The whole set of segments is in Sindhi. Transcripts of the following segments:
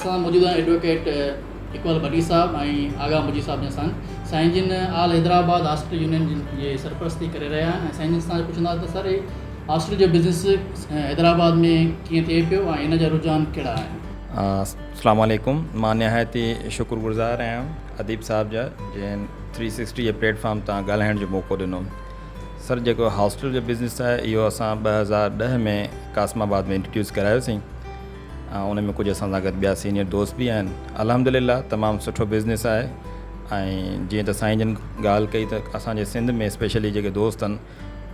اسان موجود آهيون ايڊووڪيٽ اقبال ڀٽي صاحب ۽ آغا مجيد صاحب جن سان. سائين جن آل حيدرآباد هاسٽل يونين جي سرپرستي ڪري رهيا آهن ۽ سائين جن سان پڇندا ته سر هي هاسٽل جو بزنس حيدرآباد ۾ ڪيئن ٿئي پيو ۽ ان جا رجحان ڪهڙا آهن. السلام عليڪم مان نهايت ئي شڪر گذار آهيان اديب صاحب جا جنهن ٿري سڪسٽي جي پليٽ فارم تان ڳالهائڻ جو موقعو ڏنو. سر جيڪو هاسٽل جو بزنس آهي اهو اسان 2010 ۾ قاسم آباد ۾ انٽروڊيوس ڪرايوسين ۽ ان ۾ ڪجهه اسان سان گڏ ٻيا سينئر دوست به آهن الحمدلله تمام سٺو بزنس آهي ۽ جيئن ته سائين جن ڳالهه ڪئي ته اسانجي سنڌ ۾ اسپيشلي جيڪي دوست آهن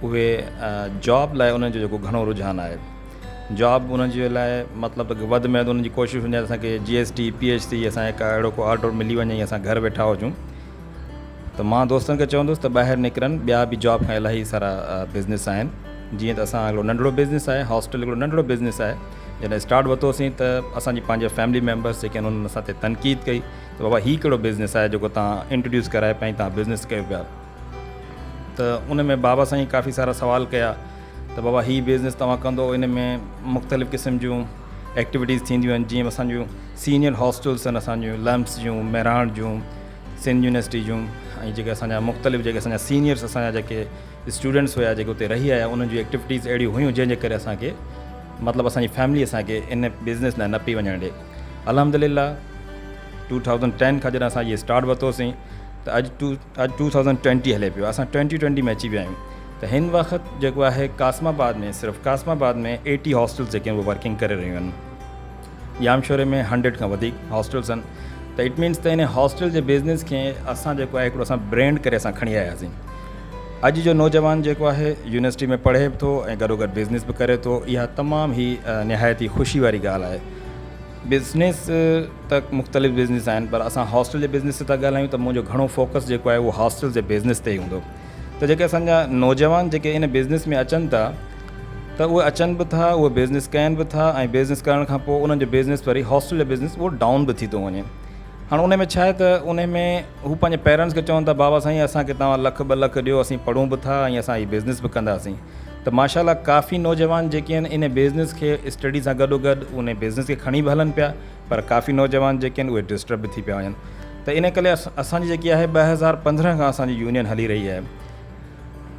اهي جاب لاء انهن جو جيڪو گهڻو رجحان آهي جاب انهن جي لاء مطلب ته وڌ ۾ وڌ انهن جي ڪوشش هوندي آهي اسانکي جي S T P H C اسانکي ڪا اهڙو ڪو آرڊر ملي وڃي اسان گهر ويٺا هجون ته مان دوستن کي چوندس ته ٻاهر نڪرن ٻيا به جاب کان الاهي سارا بزنس آهن جيئن ته اسان هڪڙو ننڍڙو بزنس آهي هاسٽل هڪڙو ننڍڙو بزنس آهي جڏهن اسٽارٽ ورتوسين ته اسانجي پنهنجي فيملي ميمبرس جيڪي آهن انهن اسان تي تنقيد ڪئي ته بابا هي ڪهڙو بزنس آهي جيڪو تان انٽروڊيوس ڪرائي پئي تان بزنس ڪيو پيا ته ان ۾ بابا سائين ڪافي سارا سوال ڪيا ته بابا هي بزنس توهان ڪندو ان ۾ مختلف قسم جون ايڪٽيوٽيز ٿينديون آهن جيئن اسان جون سينيئر هاسٽلس آهن اسان جون لمس جون مهراڻ جون سنڌ يونيورسٽي جون ۽ جيڪي اسان جا مختلف جيڪي اسان جا سينيئرس اسان جا جيڪي اسٽوڊنٽس هيا جيڪي اتي رهي آيا انهن جون ايڪٽيوٽيز اهڙيون هيون جنهن جي ڪري اسان کي مطلب اسان جي فيملي اسان کي ان بزنس لاء نه پئي وڃڻ ڏي. الحمد لله ٽو ٿائوزنڊ ٽين کان جڏهن اسان هي اسٽارٽ ورتوسين ته اڄ ٽو اڄ ٽو ٿائوزنڊ ٽوئنٽي هلي پيو اسان ٽوئنٽي ٽوئنٽي ۾ اچي ويا آهيون ته هن وقت جيڪو آهي قاسم آباد ۾ صرف قاسم آباد ۾ ايٽي هاسٽلس جيڪي آهن اهي ورڪنگ ڪري رهيون آهن. ڄامشوري ۾ هنڊريڊ کان وڌيڪ هاسٽلس آهن ته it means ته ان هاسٽل جي بزنس کي اسان جيڪو آهي هڪڙو اسان برينڊ ڪري اسان کڻي آياسين اڄ جو نوجوان جيڪو آهي يونيورسٽي ۾ پڙهي به ٿو ۽ گڏو گڏ بزنس به ڪري ٿو اها تمام هي نهايت ئي خوشي واري ڳالهه آهي بزنس ته مختلف بزنس آهن پر اسان هاسٽل جي بزنس تي ٿا ڳالهايون ته منهنجو گهڻو فوڪس جيڪو آهي اهو هاسٽل جي بزنس تي ئي هوندو ته جيڪي اسان جا نوجوان جيڪي ان بزنس ۾ اچن ٿا ته اهي اچن به ٿا اهي بزنس ڪين به ٿا ۽ بزنس ڪرڻ کان پوء انهن جو بزنس وري هاسٽل جو بزنس اهو ڊائون به ٿي ٿو وڃي هاڻ ان ۾ ڇا آهي ته ان ۾ هو پنهنجي پيرنٽس کي چون ٿا بابا سائين اسان کي توهان لک ٻه لک ڏيو اسين پڙهون به ٿا ۽ اسان هي بزنس به ڪنداسين ته ماشاء الله ڪافي نوجوان جيڪي آهن ان بزنس کي اسٽڊي سان گڏو گڏ ان بزنس کي کڻي به هلن پيا پر ڪافي نوجوان جيڪي آهن اهي ڊسٽرب به ٿي پيا وڃن ته ان ڪري اسان جي جيڪي آهي 2015 کان اسان جي يونين هلي رهي آهي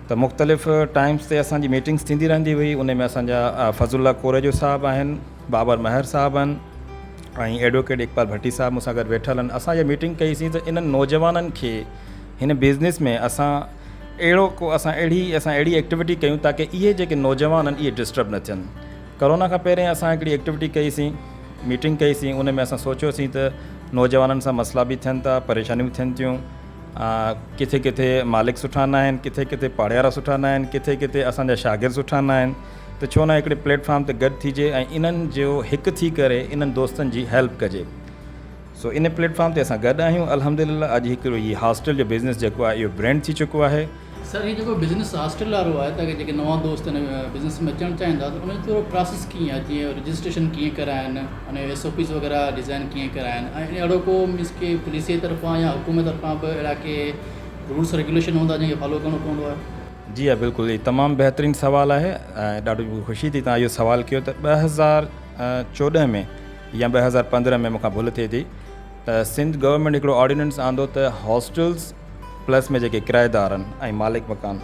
ته مختلف ٽائمس تي اسان جي ميٽنگس ٿيندي رهندي هئي ان ۾ اسان جا فضل الله ڪوريجو صاحب آهن بابر مهر صاحب آهن ۽ ايڊووڪيٽ اقبال ڀٽي صاحب مون سان گڏ ويٺل آهن اسان اها ميٽنگ ڪئيسين ته انهن نوجوانن کي هن بزنس ۾ اسان اهڙو ڪو اسان اهڙي اسان اهڙي ايڪٽيوٽي ڪيون تاڪه اهي جيڪي نوجوان آهن اهي ڊسٽرب نه ٿين ڪرونا کان پهرين اسان هڪڙي ايڪٽيوٽي ڪئي سين ميٽنگ ڪئي سين ان ۾ اسان سوچيوسين ته نوجوانن سان مسئلا به ٿين ٿا پريشانيون به ٿين ٿيون ڪٿي ڪٿي مالڪ سٺا نه آهن ڪٿي ڪٿي پاڙيارا سٺا نه آهن ڪٿي ڪٿي اسان جا شاگرد سٺا نه آهن ته ڇو نه هڪڙي پليٽ فارم تي گڏ ٿيجي ۽ انهن جو هڪ ٿي ڪري انهن دوستن جي هيلپ ڪجي سو ان پليٽ فارم تي اسان گڏ آهيون الحمدلله اڄ هڪڙو هي هاسٽل جو بزنس جيڪو آهي اهو برينڊ ٿي چڪو آهي. سر هي جيڪو بزنس هاسٽل وارو آهي ته جيڪي نوان دوست هن بزنس ۾ اچڻ چاهين ٿا ته ان جو ٿورو پراسيس ڪيئن آهي جيئن رجسٽريشن ڪيئن ڪرائن ان جو ايس او پيز وغيره ڊزائن ڪيئن ڪرائن ۽ اهڙو ڪو مينس ڪي پوليس جي طرفان يا حڪومت طرفان به اهڙا ڪي رولس ريگيوليشن هوندا جنهن کي فالو ڪرڻو پوندو آهي. جي ها بلڪل هي تمام بهترين سوال آهي ۽ ڏاڍو خوشي ٿي توهان اهو سوال ڪيو ته 2014 ۾ يا 2015 ۾ مون کان ڀل ٿئي ٿي ته سنڌ گورنمينٽ هڪڙو آرڊيننس آندو ته هاسٽلز پلس ۾ جيڪي ڪرائيدار آهن ۽ مالڪ مڪان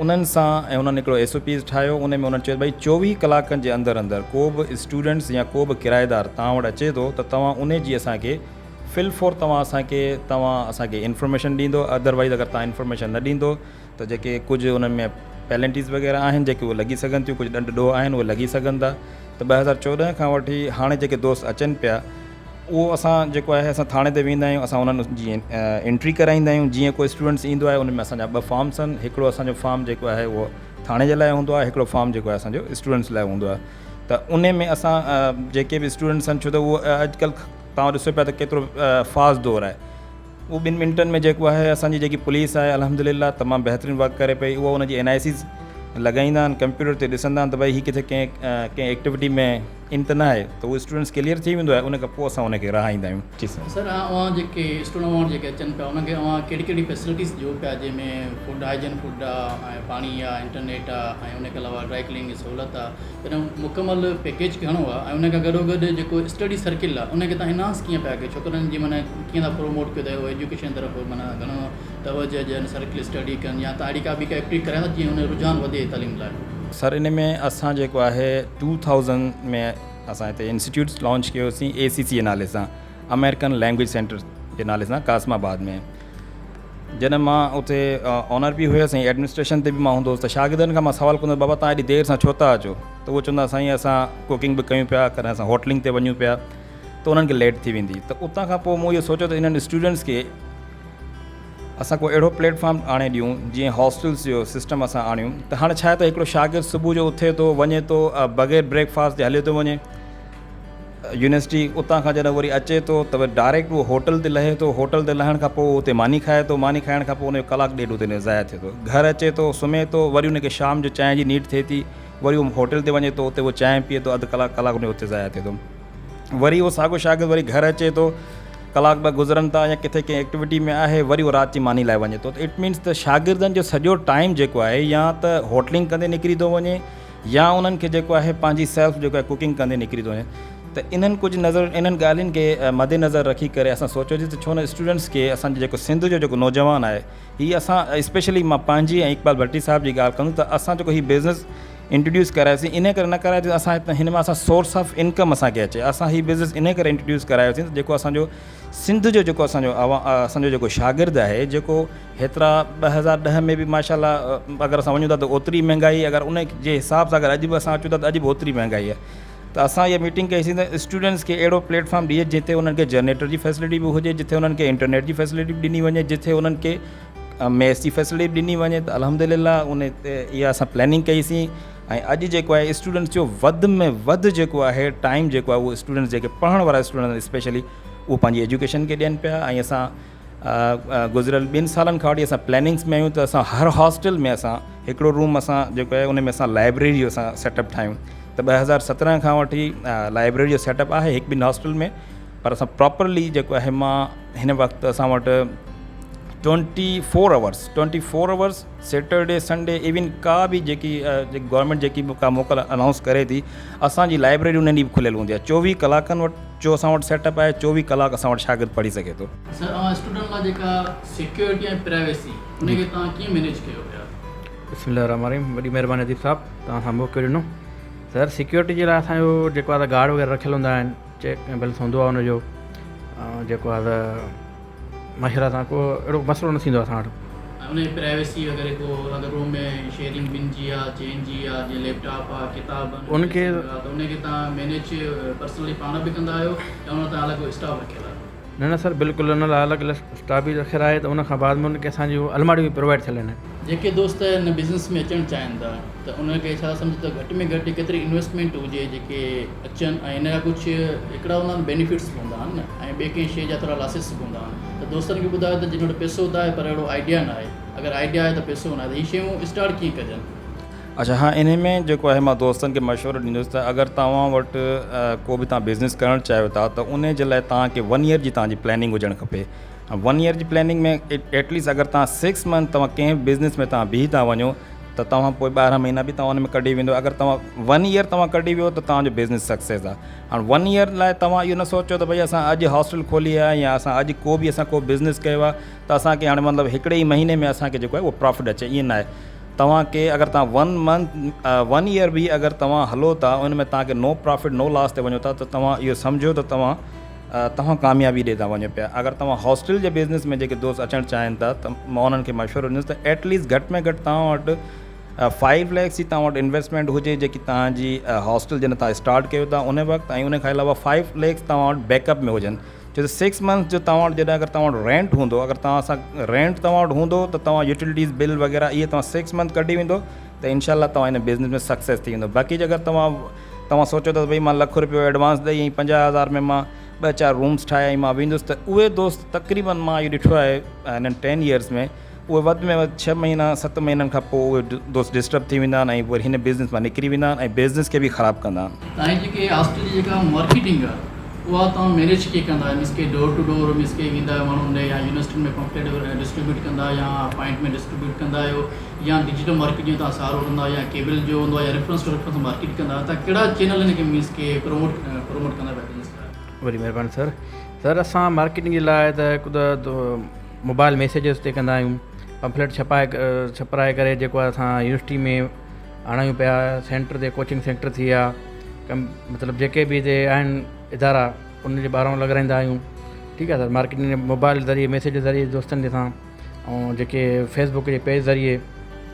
انهن سان ۽ انهن هڪڙو ايس او پيز ٺاهيو ان ۾ انهن چيو ڀئي 24 ڪلاڪن جي اندر اندر ڪو به اسٽوڊنٽس يا ڪو به ڪرائيدار توهان وٽ اچي ٿو ته توهان ان جي اسان کي فل فور توهان اسان کي توهان اسان کي انفارميشن ڏيندو ادروائز اگر توهان انفارميشن نه ڏيندو ته جيڪي ڪجهه انهن ۾ پيلنٽيز وغيره آهن جيڪي اهي لڳي سگهن ٿيون ڪجهه ڏنڊ ڏوهه آهن اهي لڳي سگهن ٿا ته 2014 کان وٺي هاڻي جيڪي دوست اچن پيا اهو اسان جيڪو آهي اسان ٿاڻي تي ويندا آهيون اسان انهن جي انٽري ڪرائيندا آهيون جيئن ڪو اسٽوڊنٽس ايندو آهي ان ۾ اسان جا ٻه فارمس آهن هڪڙو اسان جو فارم جيڪو آهي اهو ٿاڻي جي لاء هوندو آهي هڪڙو فارم جيڪو آهي اسان جو اسٽوڊنٽس لاء هوندو آهي ته ان ۾ اسان جيڪي به اسٽوڊنٽس آهن ڇو ته اهو اڄڪلهه توهان ڏسو پيا ته ڪيترو فاسٽ دور آهي اهو ٻن منٽن ۾ جيڪو آهي اسان جي جيڪي پوليس آهي الحمد لله تمام بهترين ورڪ ڪري پئي اهو ان جي اين آء سيز لڳائيندا آهن ڪمپيوٽر تي ڏسندا آهن ته ڀائي هي ڪٿي ڪنهن ڪنهن ايڪٽيوٽي ۾ ان ته نه آهي ته اهو اسٽوڊنٽس ڪليئر ٿي ويندو آهي ان کان پوء اسان ان کي رهائيندا آهيون. جي سر. سر اوهان جيڪي اسٽوڊنٽ اوهان وٽ جيڪي اچن پيا انهن کي اوهان ڪهڙي ڪهڙي فيسلٽيز ڏيو پيا جنهن ۾ فوڊ هائيجن فوڊ آ ۽ پاڻي آ انٽرنيٽ آ ۽ ان کان علاوه ڊرائي ڪليننگ جي سهولت آ تڏهن مڪمل پيڪيج گهڻو آ ۽ ان کان گڏو گڏ جيڪو اسٽڊي سرڪل آ ان کي تان انهانس ڪيئن پيا ڪيو ڇوڪرن جي معنيٰ ڪيئن ٿا پروموٽ ڪيو ته اهو ايجوڪيشن طرف معنيٰ گهڻو توجه ڏين سرڪل اسٽڊي ڪن يا ته اهڙي ڪا ٻي ڪا ايڪٽيوٽي ڪرايو ٿا جيئن ان جو رجحان وڌي تعليم لاء. سر ان ۾ اسان جيڪو آهي ٽو ٿائوزنڊ ۾ اسان هتي انسٽيٽيوٽ لانچ ڪيوسين اي سي سي جي نالي سان آمريڪن لينگويج سينٽر جي نالي سان قاسم آباد ۾ جڏهن مان اتي آنر به هيس ۽ ايڊمنسٽريشن تي به مان هوندو هوس ته شاگردن کان مان سوال ڪندو هوس بابا تان ايڏي دير سان ڇو ٿا اچو ته اهي چوندا سائين اسان ڪوڪنگ به ڪيون پيا ڪڏهن اسان هوٽلنگ تي وڃون پيا ته انهن کي ليٽ ٿي ويندي ته اتان کان پوء مون اهو سوچيو ته انهن اسٽوڊنٽس کي اسان ڪو اهڙو پليٽ فارم آڻي ڏيون جيئن هاسٽلس جو سسٽم اسان آڻيون ته هاڻي ڇا آهي ته هڪڙو شاگرد صبح جو اٿي ٿو وڃي ٿو بغير بريڪ فاسٽ جي هليو ٿو وڃي يونيورسٽي اتان کان جڏهن وري اچي ٿو ته وري ڊائريڪٽ اهو هوٽل تي لهي ٿو هوٽل تي لهڻ کان پوء اتي ماني کائي ٿو ماني کائڻ کان پوء ان جو ڪلاڪ ڏيڍ اتي ضايع ٿئي ٿو گهر اچي ٿو سمهي ٿو وري ان کي شام جو چانهه جي نيڊ ٿئي ٿي وري اهو هوٽل تي وڃي ٿو اتي اهو چانهه پيئي ٿو اڌ ڪلاڪ ڪلاڪ ان جو اتي ضايع ٿئي ٿو وري اهو ساڳيو شاگرد وري گهر اچي ٿو ڪلاڪ ٻه گذرن ٿا يا ڪٿي ڪنهن ايڪٽيوٽي ۾ آهي وري اهو رات جي ماني لاء وڃي ٿو ته it means ته شاگردن جو سڄو ٽائيم جيڪو آهي يا ته هوٽلنگ ڪندي نڪري ٿو وڃي يا انهن کي جيڪو آهي پنهنجي سيلف جيڪو آهي ڪوڪنگ ڪندي نڪري ٿو وڃي ته انهن ڪجهه نظر انهن ڳالهين کي مد نظر رکي ڪري اسان سوچيوسين ته ڇو نه اسٽوڊنٽس کي اسان جو جيڪو سنڌ جو جيڪو نوجوان آهي هي اسان اسپيشلي مان پنهنجي ۽ اقبال ڀٽي صاحب جي ڳالهه ڪندس ته اسان جيڪو هي بزنس انٽروڊيوس ڪرايوسين انهي ڪري نه ڪرايوسين اسان هت هن مان اسان سورس آف انڪم اسان کي اچي اسان هي بزنس انهي ڪري انٽروڊيوس ڪرايوسين ته جيڪو اسان جو سنڌ جو جيڪو اسان جو اسان جو جيڪو شاگرد آهي جيڪو هيترا 2010 ۾ به ماشاء الله اگر اسان وڃون ٿا ته اوتري مهنگائي اگر ان جي حساب سان اگر اڄ به اسان اچون ٿا ته اڄ به اوتري مهنگائي آهي ته اسان اها ميٽنگ ڪئي سين ته اسٽوڊنٽس کي اهڙو پليٽ فارم ڏئي جتي انهن کي جنريٽر جي فيسلٽي به هجي جتي انهن کي انٽرنيٽ جي فيسلٽي به ڏني وڃي جتي انهن کي ميس جي فيسلٽي به ڏني وڃي ته الحمد لله ان تي اها اسان پلاننگ ڪئي سين ۽ اڄ جيڪو آهي اسٽوڊنٽس جو وڌ ۾ وڌ جيڪو آهي ٽائيم جيڪو آهي اهو اسٽوڊنٽس جيڪي پڙهڻ وارا اسٽوڊنٽس آهن اسپيشلي اهو پنهنجي ايجوڪيشن کي ڏين پيا ۽ اسان گذريل ٻن سالن کان وٺي اسان پلاننگس ۾ آهيون ته اسان هر هاسٽل ۾ اسان هڪڙو روم اسان جيڪو آهي ان ۾ اسان لائبريري جو اسان سيٽ اپ ٺاهيون ته 2017 کان وٺي لائبريري جو سيٽ اپ آهي هڪ ٻن هاسٽل ۾ پر اسان پراپرلي جيڪو آهي مان هن وقت اسان وٽ 24 hours 24 hours Saturday Sunday even ڪا به جيڪي گورنمينٽ جيڪي به ڪا موڪل انائونس ڪري ٿي اسان جي لائبريري ان ڏينهن به کليل هوندي آهي 24 ڪلاڪن وٽ جو اسان وٽ سيٽ اپ آهي 24 ڪلاڪ اسان وٽ شاگرد پڙهي سگهي ٿو. سر اوهان اسٽوڊنٽ لاء جيڪا سيڪيورٽي ۽ پرائيويسي ان کي توهان ڪيئن مينيج ڪيو پيا؟ بسم الله الرحمن الرحيم وڏي مهرباني اديب صاحب توهان اسان موقعو ڏنو سر سيڪيورٽي جي لاء اسان جو جيڪو آهي گارڊ وغيره رکيل هوندا آهن چيڪ ۽ بيلنس هوندو آهي ان جو جيڪو آهي ته ماشاء الله سان ڪو اهڙو مسئلو نه ٿيندو آهي اسان وٽ. ۽ ان جي پرائيويسي وغيره ڪو اگر روم ۾ شيئرنگ ٻن جي آ چئن جي آ جيئن ليپ ٽاپ آ ڪتاب آهن ان کي آ ته ان کي توهان مينيج پرسنلي پاڻ به ڪندا آهيو يا ان تان الڳ اسٽاف رکيل آهي. نه نه سر بلڪل ان لاء الڳ اسٽاف به رکيل آهي ته ان کان بعد ۾ ان کي اسان جون الماڙيون به پرووائيڊ ٿيل آهن. جيڪي دوست هن بزنس ۾ اچڻ چاهين ٿا ته انهن کي ڇا سمجهو ته گهٽ ۾ گهٽ ڪيتري انويسٽمينٽ هجي جيڪي اچن ۽ هن جا ڪجهه هڪڙا هوندا آهن بينيفٽس به هوندا آهن نه ۽ ٻي ڪنهن شيء جا ٿورا لاسز به هوندا آهن ته دوستن کي ٻڌايو ته جن وٽ پئسو ته آهي پر اهڙو آئيڊيا نه آهي اگر آئيڊيا آهي ته پئسو نه آهي ته هي شيون اسٽارٽ ڪيئن ڪجن. اڇا ها انهي ۾ جيڪو آهي مان دوستن کي مشورو ڏيندس ته اگر توهان وٽ ڪو به توهان بزنس ڪرڻ چاهيو ٿا ته انهي جي لاء توهان کي ون ايئر جي توهان جي پلاننگ هجڻ کپي ون ايئر جي پلاننگ ۾ ايٽ ليسٽ اگر توهان سڪس منٿ توهان ڪنهن به بزنس ۾ توهان بيهي ٿا وڃو ته توهان پوء ٻارهن مهينا به توهان ان ۾ ڪڍي ويندو اگر توهان ون ايئر توهان ڪڍي ويو ته توهان جو بزنس سڪسيس آهي هاڻ ون ايئر لاء توهان اهو نه سوچو ته ڀئي اسان اڄ هاسٽل کولي آهي يا اسان اڄ ڪو به اسان ڪو بزنس ڪيو آهي ته اسان کي هاڻي مطلب هڪڙي ئي مهيني ۾ اسان کي جيڪو آهي اهو پرافٽ اچي ائين نه آهي توهان کي اگر توهان ون منٿ ون ايئر به اگر توهان هلو ٿا ان ۾ توهان کي نو پرافٽ نو لاس تي وڃو ٿا ته توهان اهو سمجهو ته توهان توهان ڪاميابي ڏي ٿا وڃو پيا اگر توهان هاسٽل جي بزنس ۾ جيڪي دوست اچڻ چاهين ٿا ته مان انهن کي مشورو ڏيندس ته ايٽ ليسٽ گهٽ ۾ گهٽ توهان وٽ فائيو ليڪس جي توهان وٽ انويسٽمينٽ هجي جيڪي توهان جي هاسٽل جڏهن توهان اسٽارٽ ڪيو ٿا ان وقت ۽ ان کان علاوه فائيو ليڪس توهان وٽ بيڪ اپ ۾ هجن ڇو ته سڪس منٿس جو توهان وٽ جڏهن اگر توهان وٽ رينٽ هوندو اگر توهان سان رينٽ توهان وٽ هوندو ته توهان يوٽيلٽيز بل وغيره اهي توهان سڪس منٿ ڪڍي ويندو ته انشاء الله توهان ان بزنس ۾ سڪسيس ٿي ويندو باقي جي اگر توهان توهان سوچو ٿا ته ڀئي مان لک روپيو ايڊوانس ڏئي ۽ پنجاهه هزار ۾ مان ٻه چار رومس ٺاهي ۽ مان ويندس ته اهي دوست تقريبن مان اهو ڏٺو آهي هنن ٽين يئرس ۾ اهي وڌ ۾ وڌ ڇهه مهينا ست مهينن کان پوء اهي دوست ڊسٽرب ٿي ويندا آهن ۽ وري هن بزنس مان نڪري ويندا آهن ۽ بزنس کي به خراب ڪندا آهن. تائين جيڪي هاسٽل جي جيڪا مارڪيٽنگ آهي اها توهان مينيج ڪيئن ڪندا آهيو مينس ڪي ڊور ٽو ڊور مينس ڪي ويندا آهيو ماڻهن ڏي يا يونيورسٽين ۾ پمفليٽ ڊسٽريبيوٽ ڪندا آهيو يا پوائنٽ ۾ ڊسٽريبيوٽ ڪندا آهيو يا ڊجيٽل مارڪيٽنگ جو توهان سهارو وٺندا آهيو يا ڪيبل جو هوندو آهي يا ريفرنس ٽو ريفرنس مارڪيٽ ڪندا آهيو توهان ڪهڙا چينل هن کي مينس ڪي پروموٽ پروموٽ ڪندا آهيو بزنس لاء. وڏي مهرباني سر سر اسان مارڪيٽنگ جي لاء ته هڪ ته موبائل ميسيجز تي ڪندا آهيون پمفليٽ ڇپائي ڇپرائي ڪري جيڪو آهي اسان يونيورسٽي ۾ آڻايون پيا سينٽر تي ڪوچنگ سينٽر ٿي ويا ڪم مطلب جيڪي به هتي آهن ادارا ان جي ٻاهران لڳرائيندا آهيون ٺيڪ آهي سر مارڪيٽنگ موبائل ذريعي ميسيج ذريعي دوستن سان ۽ جيڪي فيس بڪ جي پيج ذريعي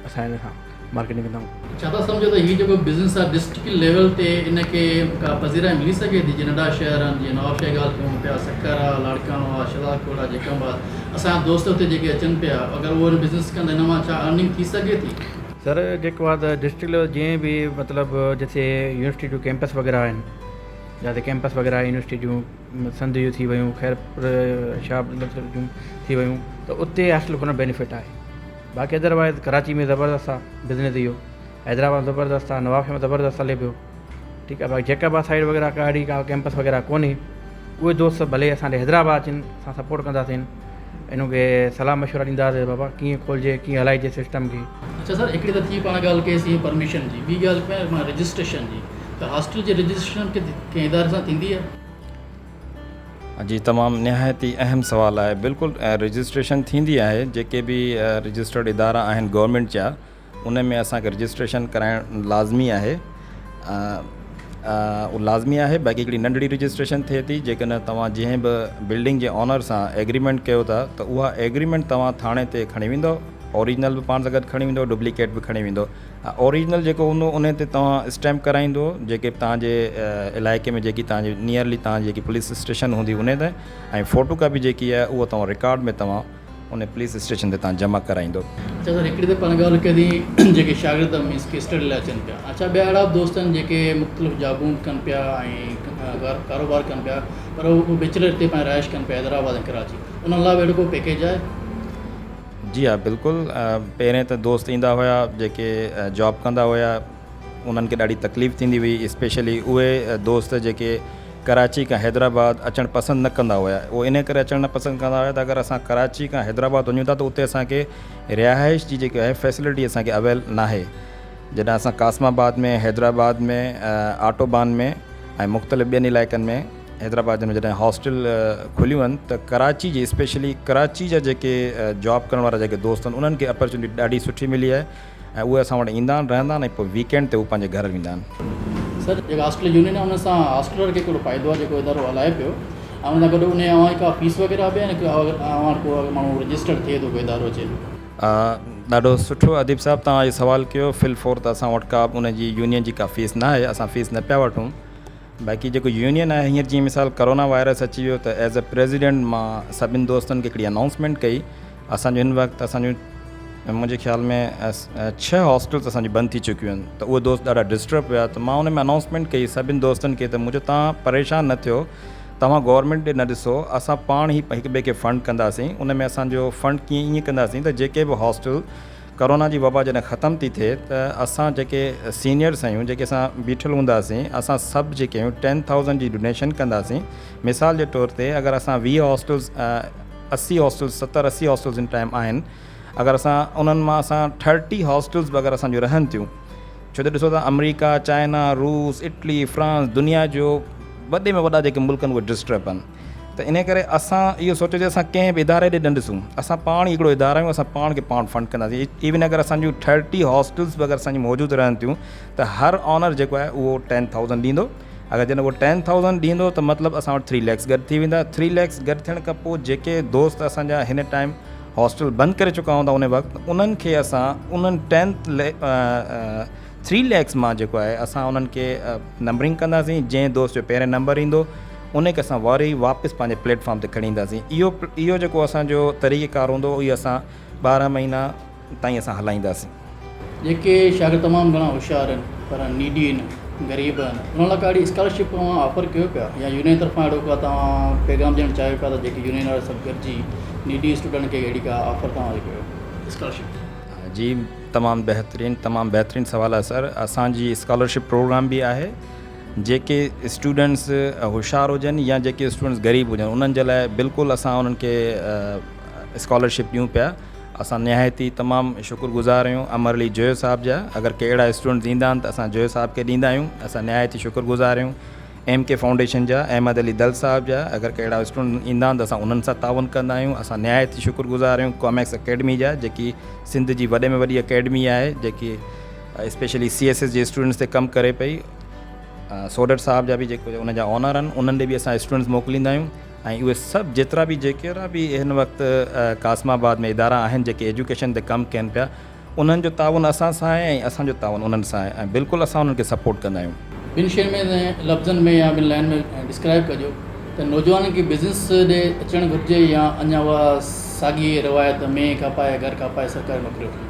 اسان ان سان مارڪيٽنگ ڪندا آهيون. ڇا ٿا سمجهو ته هي جيڪو بزنس آهي ڊسٽرڪٽ ليول تي ان کي ڪا پذيرائي ملي سگهي ٿي جيئن ننڍا شهر آهن جيئن نوابشاهه جي ڳالهه ڪيون پيا سکر آهي لاڙڪاڻو آهي شهدادڪوٽ آهي جيڪب آباد اسان جا دوست اتي جيڪي اچن پيا اگر اهو ان بزنس ڪن ته ان مان ڇا ارننگ ٿي سگهي ٿي؟ سر جيڪو آهي ته ڊسٽرڪٽ ليول جيئن به مطلب جتي يونيورسٽي جون ڪيمپس وغيره آهن جاتي ڪيمپس وغيره يونيورسٽي جون سنڌ جون ٿي ويون خيرپور شاهه عبداللطيف جون ٿي ويون ته اتي هاسٽل کولڻ بينيفٽ آهي باقي ادروائز ڪراچي ۾ زبردست آ بزنس اهو حيدرآباد ۾ زبردست آ نوابشاهه ۾ زبردست هلي پيو ٺيڪ آ باقي جيڪب آباد سائيڊ وغيره ڪا اهڙي ڪا ڪيمپس وغيره ڪونهي اهي دوست ڀلي اسان ڏي حيدرآباد اچن اسان سپورٽ ڪنداسين انهن کي صلاح مشورا ڏينداسين بابا ڪيئن کولجي ڪيئن هلائجي سسٽم کي. اڇا سر هڪڙي ته ٿي پاڻ ڳالهه ڪئي سين پرميشن جي ٻي ڳالهه پئي معنيٰ رجسٽريشن جي ته هاسٽل جي رجسٽريشن ڪنهن اداري سان ٿيندي آهي؟ جي تمام نهايت ئي اهم سوال آهي بلڪل رجسٽريشن ٿيندي آهي جيڪي به رجسٽرڊ ادارا آهن گورنمينٽ جا ان ۾ اسان کي رجسٽريشن ڪرائڻ لازمي آهي اهو لازمي آهي باقي هڪڙي ننڍڙي رجسٽريشن ٿئي ٿي جيڪڏهن توهان جنهن به بلڊنگ جي آنر سان ايگريمينٽ ڪيو ٿا ته اها ايگريمينٽ توهان ٿاڻي تي کڻي ويندو اوريجنل به پاڻ سان گڏ کڻي ويندو ڊپليڪيٽ به کڻي ويندو اوريجنل جيڪو هوندو ان تي توهان اسٽيمپ ڪرائيندو جيڪي به توهان جي علائقي ۾ جيڪي توهان جي نيئرلي توهان جي جيڪي پوليس اسٽيشن هوندي ان تي ۽ فوٽو ڪاپي جيڪي آهي اهو توهان رڪارڊ ۾ توهان ان پوليس اسٽيشن تي توهان جمع ڪرائيندو. اڇا سر هڪڙي ته پاڻ ڳالهه ڪئي جيڪي شاگرد مينس ڪي اسٽڊي لاء اچن پيا اڇا ٻيا اهڙا به دوست آهن جيڪي مختلف جابون ڪن پيا ۽ ڪاروبار ڪن پيا پر هو بيچلر هتي پنهنجي رهائش ڪن پيا حيدرآباد ۽ ڪراچي انهن لاء به اهڙو ڪو پيڪيج آهي؟ جي ها بلڪل پهرين ته دوست ايندا هيا جيڪي جاب ڪندا هيا انهن کي ڏاڍي تڪليف ٿيندي هئي اسپيشلي اهي دوست جيڪي ڪراچي کان حيدرآباد اچڻ پسند نه ڪندا هيا اهي ان ڪري اچڻ نه پسند ڪندا هيا ته اگر اسان ڪراچي کان حيدرآباد وڃون ٿا ته اتي اسانکي رهائش جي جيڪي آهي فيسلٽي اسانکي اويل ناهي جڏهن اسان قاسم آباد ۾ حيدرآباد ۾ آٽوبان ۾ ۽ مختلف ٻين علائقن ۾ حيدرآباد ۾ جڏهن هاسٽل کليون آهن ته ڪراچي جي اسپيشلي ڪراچي جا جيڪي جاب ڪرڻ وارا جيڪي دوست آهن انهن کي اپرچونٽي ڏاڍي سٺي ملي آهي ۽ اهي اسان وٽ ايندا آهن رهندا آهن ۽ پوء ويڪينڊ تي هو پنهنجي گهر ويندا آهن. سر جيڪا هاسٽل يونين آهي ان سان هاسٽلر کي ڪهڙو فائدو آهي جيڪو ادارو هلائي پيو ۽ ان سان گڏ ان اوهان جي ڪا فيس وغيره به آهي اوهان وٽ ڪو ماڻهو رجسٽرڊ ٿئي ٿو ڪو ادارو اچي. ڏاڍو سٺو اديب صاحب توهان اهو سوال ڪيو في الفور ته اسان وٽ ڪا به ان جي يونين جي ڪا فيس نه آهي اسان فيس نه پيا وٺون باقي جيڪو يونين آهي هينئر جيئن مثال ڪرونا وائرس اچي ويو ته ايز اي پريزيڊنٽ مان سڀني دوستن کي هڪڙي انائونسمينٽ ڪئي اسان جو هن وقت اسان جون منهنجي خيال ۾ ڇهه هاسٽلس اسان جون بند ٿي چڪيون آهن ته اهي دوست ڏاڍا ڊسٽرب هيا ته مان ان ۾ انائونسمينٽ ڪئي سڀني دوستن کي ته منهنجو تان پريشان نه ٿيو توهان گورنمينٽ ڏي نه ڏسو اسان پاڻ ئي هڪ ٻئي کي فنڊ ڪنداسين ان ۾ اسان جو فنڊ ڪيئن ائين ڪنداسين ته جيڪي به هاسٽل ڪرونا جي وبا جڏهن ختم ٿي ٿئي ته اسان جيڪي سينيئرس آهيون جيڪي اسان بيٺل هونداسين اسان سڀ جيڪي آهيون ٽين ٿائوزنڊ جي ڊونيشن ڪنداسين مثال جي طور تي اگر اسان ويهه هاسٽلز اسي هاسٽلز ستر اسي هاسٽلز ان ٽائيم آهن اگر اسان انهن مان اسان ٿرٽي هاسٽلز به اگر اسان جون رهن ٿيون ڇو ته ڏسو ته آمريڪا چائنا روس اٽلي فرانس دنيا جو وڏي ۾ وڏا جيڪي ملڪ آهن اهي ڊسٽرب آهن ته انهي ڪري اسان اهو سوچيو ته اسان ڪنهن به اداري ڏي نه ڏسون اسان پاڻ ئي هڪڙو ادارو آهيون اسان پاڻ کي پاڻ فنڊ ڪنداسين ايون اگر اسان جون ٿرٽي هاسٽلز به اگر اسان جون موجود رهن ٿيون ته هر آنر جيڪو آهي اهو ٽين ٿائوزنڊ ڏيندو اگر جڏهن اهو ٽين ٿائوزنڊ ڏيندو ته مطلب اسان وٽ ٿري ليڪس گڏ ٿي ويندا ٿري ليڪس گڏ ٿيڻ کان پوء جيڪي دوست اسان جا هن ٽائيم هاسٽل بند ڪري چڪا هوندا ان وقت انهن کي اسان انهن ٽين ٿري ليڪس مان جيڪو آهي اسان انهن کي نمبرنگ ڪنداسين جنهن دوست جو پهرين نمبر ايندو ان کي اسان وري واپس پنهنجي پليٽ فارم تي کڻي اينداسين اهو اهو جيڪو اسان جو طريقه ڪار هوندو اهو اسان 12 مهينا تائين اسان هلائينداسين. جيڪي شاگرد تمام گهڻا هوشيار آهن پر نيڊي آهن غريب آهن انهن لاء ڪا اهڙي اسڪالرشپ اوهان آفر ڪيو پيا يا يونين طرفان اهڙو ڪا توهان پيغام ڏيڻ چاهيو پيا ته جيڪي يونين وارا سڀ گڏجي نيڊي اسٽوڊنٽ کي اهڙي ڪا آفر توهان ڪيو. اسڪالرشپ؟ جي تمام بهترين تمام بهترين سوال آهي سر اسان جي اسڪالرشپ پروگرام به آهي جيڪي اسٽوڊنٽس هوشيار هجن يا جيڪي اسٽوڊنٽس غريب هجن انهن جي لاء بلڪل اسان انهن کي اسڪالرشپ ڏيون پيا اسان نهايت ئي تمام شڪر گذار آهيون امر علي جويو صاحب جا اگر ڪي اهڙا اسٽوڊنٽس ايندا آهن ته اسان جويو صاحب کي ڏيندا آهيون اسان نهايت ئي شڪر گذار آهيون ايم ڪي فائونڊيشن جا احمد علي دل صاحب جا اگر ڪي اهڙا اسٽوڊنٽ ايندا آهن ته اسان انهن سان تعاون ڪندا آهيون اسان نهايت ئي شڪر گذار آهيون ڪاميڪس اڪيڊمي جا جيڪي سنڌ جي وڏي ۾ وڏي اڪيڊمي آهي جيڪي اسپيشلي سي ايس ايس جي اسٽوڊنٽس تي ڪم ڪري پئي سوڍر صاحب جا به جيڪو ان جا آنر آهن انهن ڏي به اسان اسٽوڊنٽس موڪليندا آهيون ۽ اهي سڀ جيترا به جيڪيرا به هن وقت قاسم آباد ۾ ادارا آهن جيڪي ايجوڪيشن تي ڪم ڪن پيا انهن جو تعاون اسان سان آهي ۽ اسان جو تعاون انهن سان آهي ۽ بلڪل اسان انهن کي سپورٽ ڪندا آهيون. ٻن شين ۾ لفظن ۾ يا ٻن لائن ۾ ڊسڪرائب ڪجو ته نوجوانن کي بزنس ڏي اچڻ گهرجي يا اڃا اها ساڳي روايت مينهن کپائي گهر کپائي سرڪاري نوڪري وٺڻي آهي.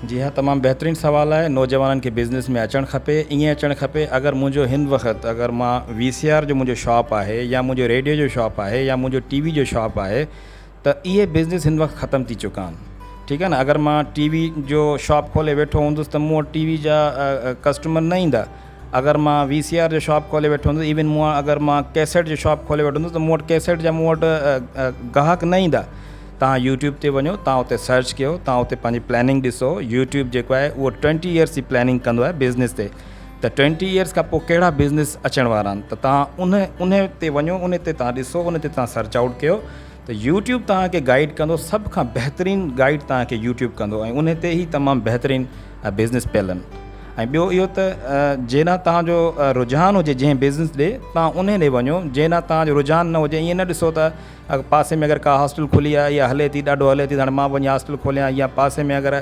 جي ها تمام بهترين سوال آهي نوجوانن کي بزنس ۾ اچڻ کپي ائين اچڻ کپي اگر منهنجو هن وقت اگر مان وي سي آر جو منهنجو شاپ آهي يا منهنجو ريڊيو جو شاپ آهي يا منهنجو ٽي وي جو شاپ آهي ته اهي بزنس هن وقت ختم ٿي چڪا آهن ٺيڪ آهي نه اگر مان ٽي وي جو شاپ کولي ويٺو هوندس ته مون وٽ ٽي وي جا ڪسٽمر نه ايندا اگر مان وي سي آر جو شاپ کولي ويٺو هوندس ايون مون اگر مان ڪيسٽ جو شاپ کولي ويٺو هوندس ته مون وٽ ڪيسٽ جا مون وٽ گاهڪ نه ايندا تان يوٽيوب تي وڃو تان اتي سرچ ڪيو تان اتي پنهنجي پلاننگ ڏسو يوٽيوب جيڪو آهي اهو ٽوئنٽي ايئرس جي پلاننگ ڪندو آهي بزنس تي ته ٽوئنٽي ايئرس کان پوء ڪهڙا بزنس اچڻ وارا آهن ته تان ان ان تي وڃو ان تي تان ڏسو ان تي تان سرچ آئوٽ ڪيو ته يوٽيوب توهان کي گائيڊ ڪندو سڀ کان بهترين گائيڊ توهان کي يوٽيوب ڪندو ۽ ان تي ئي تمام بهترين بزنس پيل آهن ۽ ٻيو اهو ته جيڏانهن توهان جو رجحان هجي جنهن بزنس ڏي توهان ان ڏي وڃو جيڏانهن توهان جو رجحان نه هجي ائين نه ڏسو ته پاسي ۾ اگر ڪا هاسٽل کلي آهي يا هلي ٿي ڏاڍو هلي ٿي ته هاڻي مان به وڃي هاسٽل کوليان يا پاسي ۾ اگر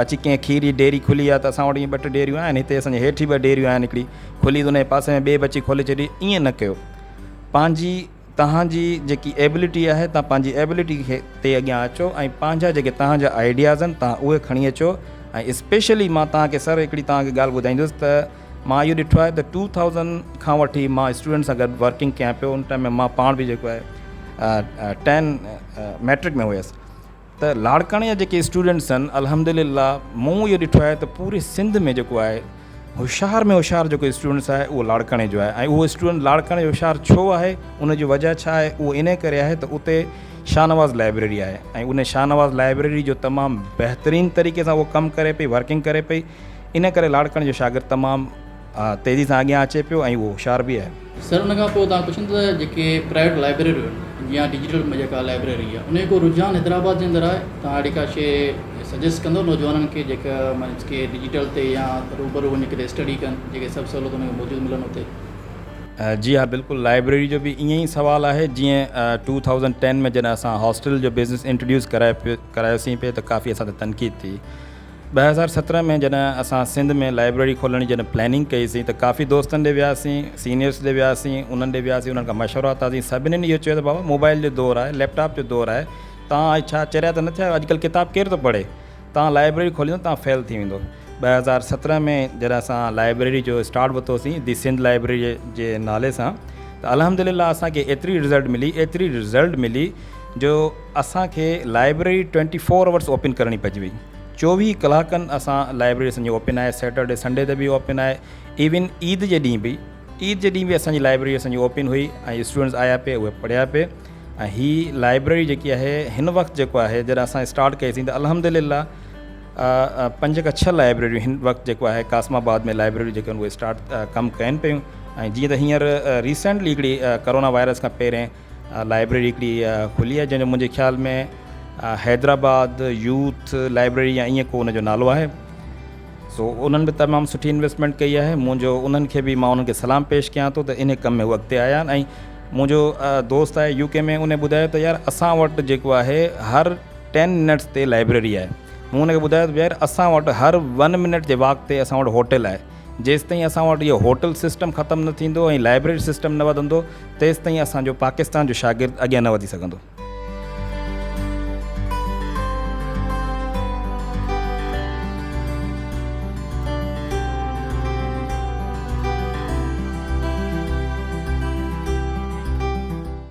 اچي ڪنهن کير جي ڊيري کلي آهي ته اسان وٽ ائين ٻه ٽي ڊيريون آهن هتي اسان جي هيٺ ئي ٻه ڊيريون آهن هڪڙي کلي ته ان جي پاسي ۾ ٻي به اچي کولي ڇڏي ائين نه ڪيو پنهنجي توهان جي جيڪي ايبلٽي آهي توهان پنهنجي ايبلٽي کي تي اڳيان اچو ۽ پنهنجا جيڪي توهان جا آئيڊياز آهن توهان اهي کڻي اچو ۽ اسپيشلي مان توهان کي سر هڪڙي توهان کي ڳالهه ٻڌائيندس ته مان اهو ڏٺو آهي ته ٽو ٿائوزنڊ کان وٺي مان اسٽوڊنٽ سان گڏ ورڪنگ ڪيان پيو ان ٽائيم ۾ مان پاڻ به جيڪو آهي ٽين ميٽرڪ ۾ هيس ته لاڙڪاڻي جا جيڪي اسٽوڊنٽس آهن الحمدلله مون اهو ڏٺو آهي ته پوري سنڌ ۾ جيڪو آهي هوشيار ۾ هوشيار جيڪو اسٽوڊنٽس آهي اهو لاڙڪاڻي جو آهي ۽ اهو اسٽوڊنٽ لاڙڪاڻي جو هوشيار ڇو آهي ان جي وجه ڇا آهي اهو ان ڪري آهي ته اتي شاهنواز لائبريري آهي ۽ ان شاهنواز لائبريري جو تمام بهترين طريقي سان اهو ڪم ڪري پئي ورڪنگ ڪري پئي ان ڪري لاڙڪاڻي جو شاگرد تمام تيزي سان اڳيان اچي پيو ۽ اهو هوشيار به آهي. سر ان کان پوء توهان پڇن ته جيڪي پرائيويٽ لائبريريون آهن يا ڊجيٽل جيڪا لائبريري آهي ان جو ڪو رجحان حيدرآباد جي اندر آهي توهان اهڙي ڪا شيء سجيسٽ ڪندو نوجوانن کي جيڪا مينس ڪي ڊجيٽل تي يا روبرو وڃي ڪٿي اسٽڊي ڪن جيڪي سڀ سهولتون انهن کي موجود ملن اتي. جي ها بلڪل لائبريري جو به ائين ئي سوال آهي جيئن ٽو ٿائوزنڊ ٽين ۾ جڏهن اسان هاسٽل جو بزنس انٽروڊيوس ڪرايو پيو ڪرايوسين پئي ته ڪافي اسان تي تنقيد ٿي 2017 ۾ جڏهن اسان سنڌ ۾ لائبريري کولڻ جي جڏهن پلاننگ ڪئي سين ته ڪافي دوستن ڏي وياسين سينيئرس ڏي وياسين انهن ڏي وياسين انهن کان مشورا ورتاسين سڀني اهو چيو ته بابا موبائل جو دور آهي ليپ ٽاپ جو دور آهي تان ڇا چريا ته نه ٿيا آهيو اڄڪلهه ڪتاب ڪير ٿو پڙهي تان لائبريري کوليندو تان فيل ٿي ويندو 2017 ۾ جڏهن اسان لائبريري جو اسٽارٽ ورتوسين the Sindh library جي نالي سان ته الحمد لله اسان کي ايتري رزلٽ ملي ايتري رزلٽ ملي جو اسان کي library twenty four hours open ڪرڻي پئجي وئي چوويهه ڪلاڪن اسان لائبريري اسان جي اوپن آهي سيٽرڊي سنڊي تي به اوپن آهي ايون عيد جي ڏينهن به عيد جي ڏينهن به اسان جي لائبريري اسان جي اوپن هئي ۽ اسٽوڊنٽس آيا پي اهي پڙهيا پي ۽ هي لائبريري جيڪي آهي هن وقت جيڪو آهي جڏهن اسان اسٽارٽ ڪئيسين ته الحمد لله پنج کان ڇهه لائبريريون هن وقت جيڪو آهي قاسم آباد ۾ لائبريريون جيڪي آهن اهي اسٽارٽ ڪم ڪين پيون ۽ جيئن ته هينئر ريسينٽلي هڪڙي ڪرونا وائرس کان پهرين لائبريري هڪڙي کلي آهي جنهن جو منهنجي خيال ۾ حيدرآباد يوٿ لائبريري يا ائين ڪو ان جو نالو آهي سو انهن به تمام سٺي انويسٽمينٽ ڪئي آهي منهنجو انهن کي به مان انهن کي سلام پيش ڪيان ٿو ته ان ڪم ۾ هو اڳتي آيا آهن ۽ منهنجو دوست آهي يو ڪي ۾ ان ٻڌايو ته يار اسان وٽ جيڪو آهي هر ٽين منٽس تي لائبريري آهي مون ان کي ٻڌايو ته يار اسان وٽ هر ون منٽ جي واڪ تي اسان وٽ هوٽل آهي جيستائين اسان وٽ اهو هوٽل سسٽم ختم نه ٿيندو ۽ لائبريري سسٽم نه وڌندو تيستائين اسان جو پاڪستان جو شاگرد اڳيان نه وڌي سگهندو.